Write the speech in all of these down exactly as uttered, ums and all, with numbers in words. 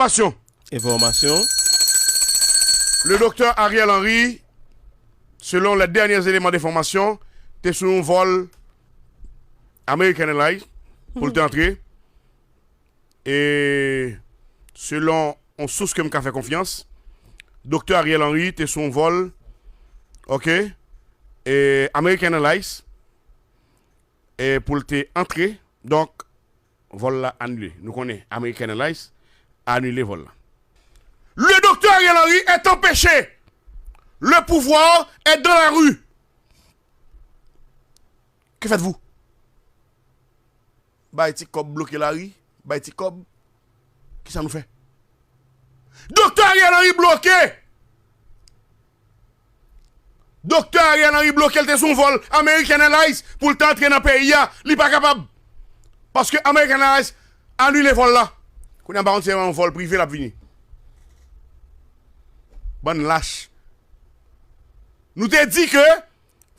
Enfòmasyon. Enfòmasyon. Le docteur Ariel Henry, selon les derniers éléments d'information, te sou yon vòl American Airlines pou l te antre. E selon yon sous ke m ka fè konfyans, Doktè Ariel Henry te sou yon vòl, ok, e American Airlines, e pou l te antre, donk, vòl la anile. Nou konnen American Airlines anile vòl la. Le docteur Ariel Henry est empêché. Le pouvoir est dans la rue. Que faites-vous? Bay ti kòb, bloke lari, bay ti kòb. Kisa nou fè? Doktè Ariel Henry bloke. Doktè Ariel Henry bloke, l te sou yon vòl American Airlines pou l te antre nan peyi a. Li pa kapab. Paske American Airlines anile vòl la. Kounye a, m pa konn si se yon vòl prive l ap vini. Bann lach. Nou te di ke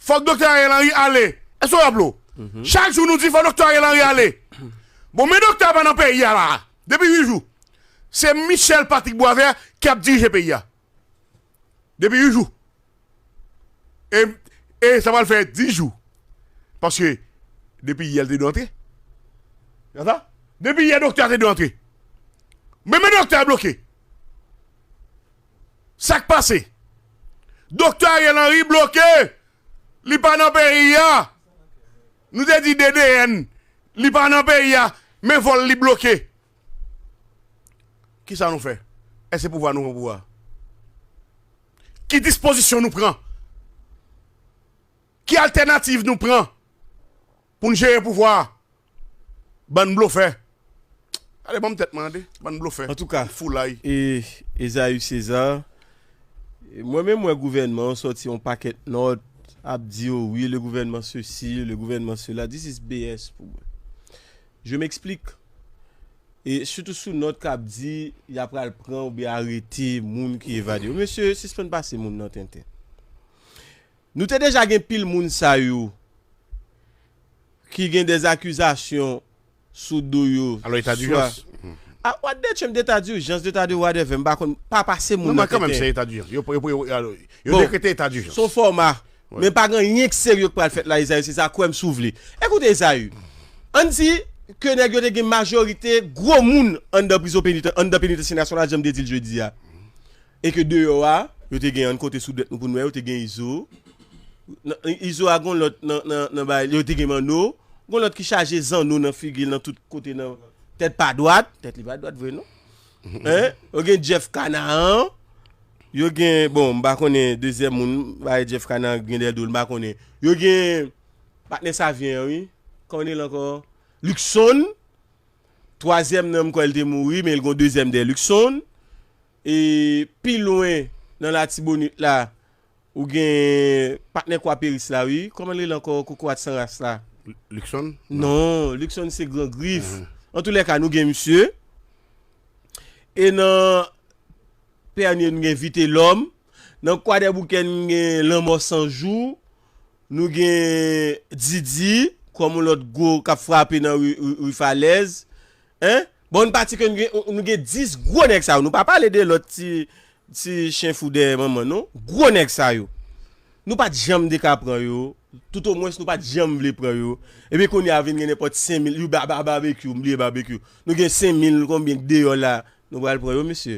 fòk Doktè Ariel Henry ale. Èske w raple w? Chak jou nou di fòk Doktè Ariel Henry ale. Bon, men doktè a pa nan peyi a la. Depi uit jou. Se Michel Patrick Boisvert ki ap dirije peyi a. Depi uit jou. E, e sa pral fè dis jou. Paske depi yè l te dwe antre. Gade sa? Depi yè doktè a te dwe antre. Men, men doktè a bloke. Sa k pase? Doktè Ariel Henry bloke. Li pa nan peyi a. Nou te di D D N. Li pa nan peyi a. Men vòl li bloke. Kisa nou fè? Èske se pouvwa nou pran pouvwa? Ki dispozisyon nou pran? Ki altènativ nou pran pou n jere pouvwa a? Bann blofè. Ale, ban m tèt mwen ande. Bann blofè. Antouka, foulay. E Esaü César, mwen menm, m wè gouvènman an sòti yon pakèt nòt ap di, oh wi, le gouvernement ceci, le gouvernement cela. This is B S pou mwen. Je m'explique. E sitou sou nòt k ap di y ap pral pran oubyen arete moun ki evade yo. Mesye, sispann pase moun nan tenten. Nou te deja gen pil moun sa yo ki gen dèzakizasyon sou do yo. Alò, eta dijans. Ah, what the champ d'état d'urgence, d'état de whatever, m pa konn, pa pase moun nan tenten. Non, men kanmenm, se eta dijans. Yo, yo, yo, yo, yo dekrete eta dijans. Se yon fòma. Men pa gen anyen k serye k pral fèt la, Esaü César, kwè m si w vle. Ekoute, Esaü, ann di ke nèg yo te gen majorite gwo moun anndan prizon peniten-, anndan penitansye nasyonal, jan m te di l jodi a. E ke deyò a, yo te gen, ann kote sou dwèt nou pou n wè, yo te gen Izo. Nan, Izo a gon lòt nan, nan, nan bagay, yo te gen Manno. Gon lòt ki chaje zanno nan figi l nan tout kote nan tèt pa dwat. Tèt li pa dwat vre non. Hein? Yo gen Jeff Canaan. Yo gen, bon, m pa konnen dezyèm moun, bay Jeff Canaan gen dèyè do l, m pa konnen. Yo gen patnè Savyen an, wi. Kòman li rele ankò? Luckson. Twazyèm nan, m kwè l te mouri, men l gon dezyèm dèyè Luckson. E pi lwen nan Latibonit la, ou gen patnè Kwaperis la, wi. Kòman l rele ankò, kokorat san ras la? Luckson? Non, Luckson se Gran Grif. Antoulèka, nou gen misye. E nan Pènye, nou gen Vitelòm. Nan Kwadèboukè, nou gen Lanmò San Jou. Nou gen Didi, kòm yon lòt gwo k ap frape nan ri, ri, ri Falèz. Hein? Bon, n pati ke nou gen, nou gen dis gwo nèg sa yo. Nou pa pale de lòt ti, ti chen fou dèyè manman, non. Gwo nèg sa yo. Nou pa t janm te ka pran yo. Toutomwens, nou pa t janm vle pran yo. Epi kounye a vin gen nenpòt senk mil, yo ba, ba, babekyou, m bliye babekyou. Nou gen senk mil konbyen k deyò la, nou pral pran yo, mesye.